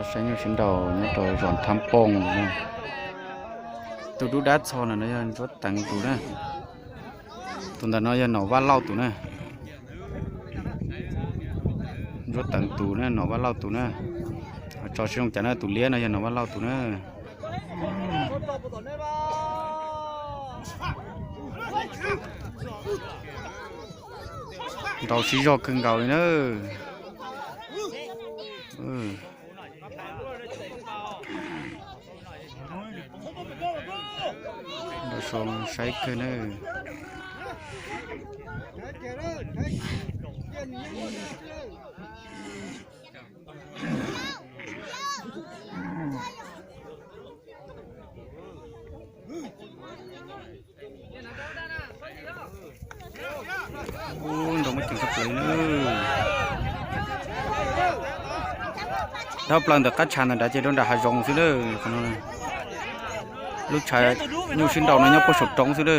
Saib nyuj sib nraus nyob rau zos Thab Pooj na. Tus dub dab txog ntawm no yog Ntsuab Teev tus na. Tus ntawm no yog Nom Vaj Lauj tus na. Ntsuab Teev tus na, Nom Vaj Lauj tus na. Tso sib zoo cas na, tus liab no yog Nom Vaj Lauj tus na. Nraus sib zog kawg nkaus li na. Nraus soo saib kawg na. Ub, nrau muaj ceem tshaj plaws li na. Dhau plaws ntawm qab tshav ntawm nrad ces rau nram hav zoov xwb na. Lub tshav nyuj sib nraus no nyob puag saum roob xwb na.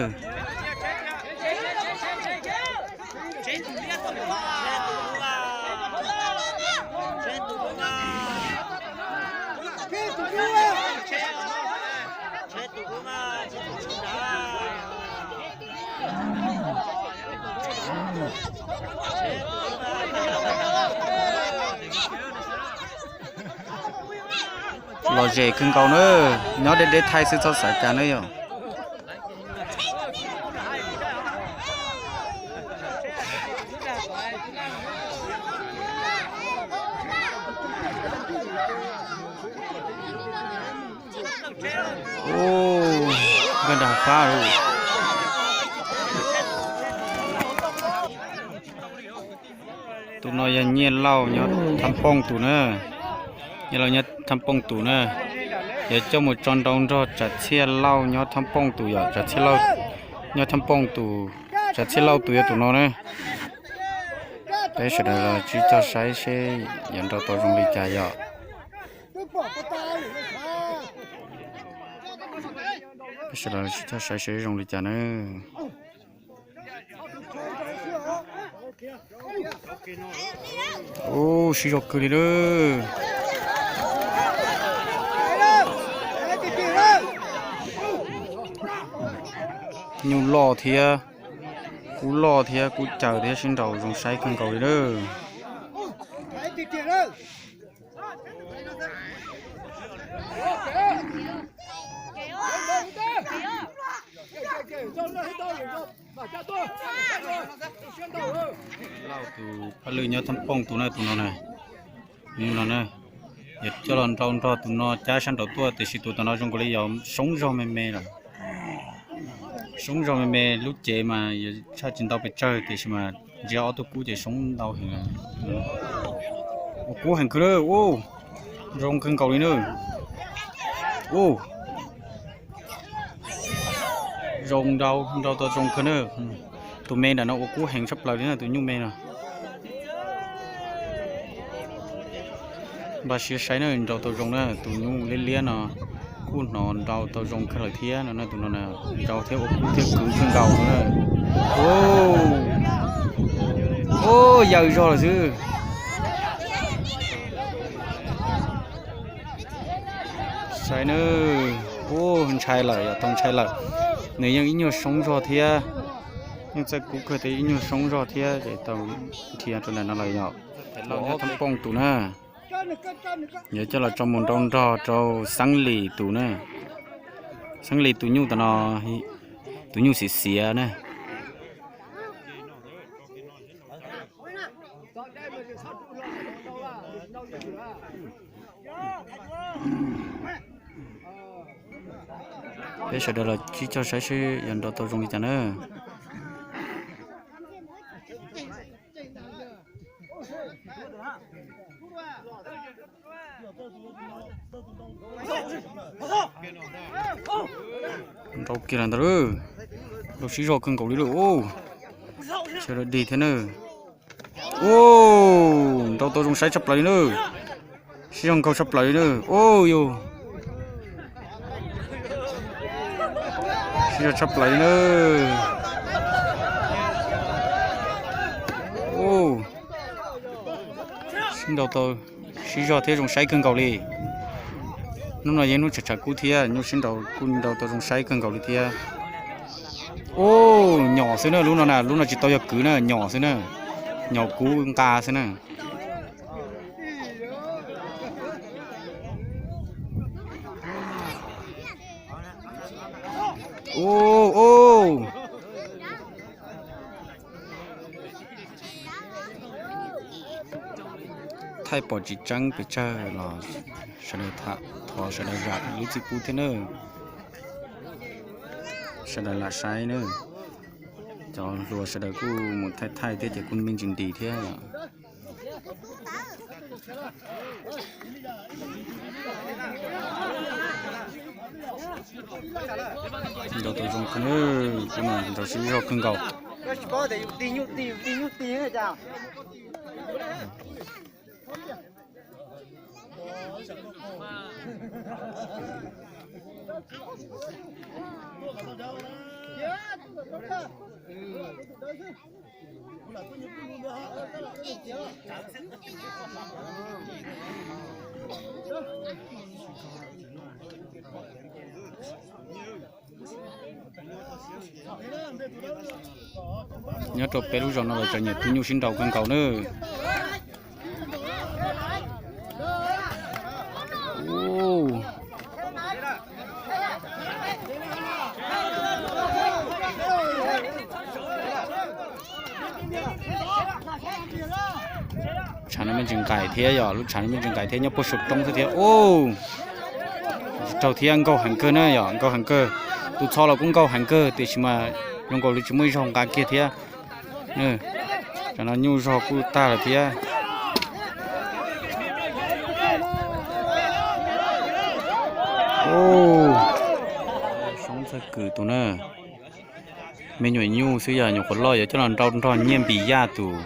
Lom zem kawg nkaus na, nyob deb deb thaij xwb txhob xav cas na yom. Ub, nkag nram fab lawm. Tus no yog Nyiaj Lauj nyob Thab Pooj tus na. Nyiaj Lauj nyob Thab Pooj tus na. Yuav coj mus tso nrau nrog Tsav Txhiaj Lauj nyob Thab Pooj tus yom, Tsav Txhiaj Lauj nyob Thab Pooj tus, Tsav Txhiaj Lauj tus yog tus no na. Peb sawv daws los sib cog saib seb yuav nrau tau zoo li cas yom. Peb sawv daws los sib cog saib seb zoo li cas na. Ub, sib zog kawg li lawm. Nyuj loj thiab, kub loj thiab, kub caws thiab, sib nraus zoo saib kawg nkaus li lawm. Lauj tus paj lwj nyob Thab Pooj tus na, tus no na. Tus no na, yog coj los nrau nrog tus no cab sab nraud tuaj, tiam sis tus tom no zoo nkaus li yog soob zog me me lawm. Soob zog me me, lub cev mas yuav tshaj tsis ntau pes tsawg, tiam sis mas ntsia ob tug kub ces soob ntau heev. Ua kub heev kawg na, ub, zoo kawg nkaus li na. Ub, zoo nrau, nrau tau zoo kawg na. Tus me nram no ua kub heev tshaj plaws li na, tus nyuj me no. Npaj siab saib na, nrau tau zoo na, tus nyuj liab liab no kuj hnov nrau tau zoo kawg lawm thiab no na, tus no na, nrau thiab ua kub thiab kwv kawg nkaus na. Ub, yaws zog lawm xwb. Saib na, ub, ntshai lawm, yog tau ntshai lawm. Nws yeej ib nyuag soob zog thiab, yeej txawj kub kawg thiab ib nyuag soob zog thiab ces tau nrhiav rau ntawm no lawm yom. Thab Pooj tus na, yuav coj los tso mus nrau nrog rau Xeeb Lis tus na. Xeeb Lis tus nyuj tam no, tus nyuj xiav xiav na. Peb sawv daws los sib cog saib seb yuav nrau tau zoo li cas na. Nrau kiag los ntawd, nrau sib zog kawg nkaus li lawm. Sawv daws dig thiab na. Ub, nrau tau zoo saib tshaj plaws li na. Sib zog nkaug tshaj plaws li na. Ub, yus, sib zog tshaj plaws li na. Ub, sib nrau tau Sib zog thiab zoo saib kawg nkaus li. Hnub no yog hnub tshav tshav kub thiab nyuj sib nraus kuj nraus tau zoo saib kawg nkaus li thiab. Ub, nyom xwb na, lub no na, lub no tsis tau yog kwv na, nyom xwb na, nyom kub nqa xwb na. Ub, ub. Thaij pom tsis tseeb pes tsawg los sawv daws thov sawv daws zam lub txim pub thiab nawb. Sawv daws lam saib nawb. Cov hluas sawv daws kuj mus thaij thaij thiab ces kuj me ntsis ntis thiab yom. Nraus tau zoo kawg, nraus sib zog kawg nkaus. Nyob rau peb lub zos no los cov niam tub nyuj sib nraus kawg nkaus nawb. Tshav no me ntsis nqaim thiab yom, lub tshav no me ntsis nqaim thiab, nyob puag saum roob xwb thiab. Ub, tsis raug thiab, nkauj heev kawg na yom, nkauj heev kawg. Tus txho los kuj nkauj heev kawg tiam sis mas zoo nkaus li tsis muaj ib zaug nqa kiag thiab. Tam no nyuj zog kuj tag lawm thiab. Soob Txawj Kws tus na, me nyuam nyuj xwb yog nyuam qhuav loj yuav coj los nrau nrog Nyiaj Npis Yaj tus,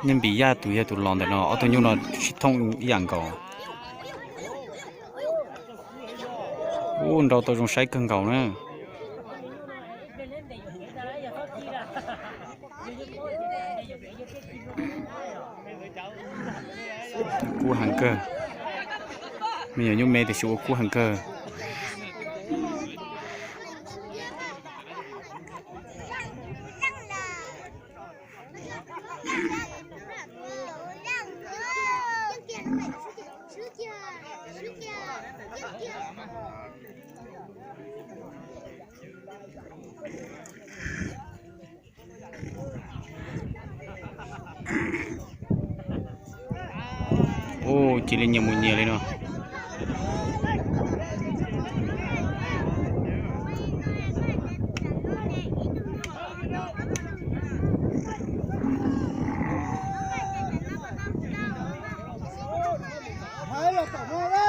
Nyiaj Npis Yaj tus yog tus los ntawm no, ob tug nyuj no sib thooj ib yam nkaus. Ub, nrau tau zoo saib kawg nkaus na. Kub heev kawg. Me nyuam nyuj me tiam sis ua kub heev kawg. Ub, cia li nyias mus nyias li no.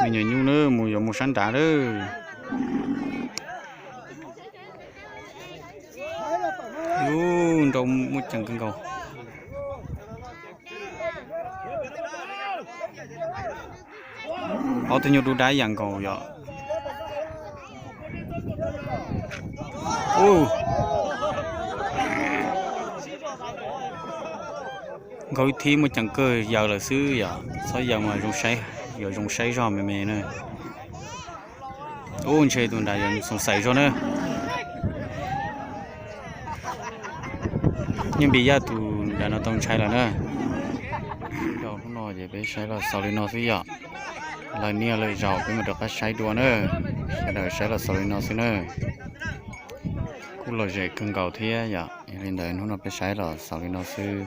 Me nyuam nyuj na mus yuav mus sab nrad lawm. Ub, nrau muaj ceem kawg nkaus. Ob tug nyuj dub dab yam nkaus yom. Ub, nkaug ib thib muaj ceem kawg, yaws lawm xwb yom, txhob yaws mas zoo saib, yuav zoo saib zog me me na. Ub, ntshe tus nrad yuav xoom xaiv zog na. Nyiaj Npis Yaj tus nrad no tau ntshai lawm na. Hnub no ces peb saib los xaus li no xwb yom. Lawm niaj lawm zaus peb mam rov qab saib dua na. Sawv daws saib los xaus li no xwb na. Kuj lom zem kawg nkaus thiab yom. Yog li ntawd hnub no peb saib los xaus li no xwb.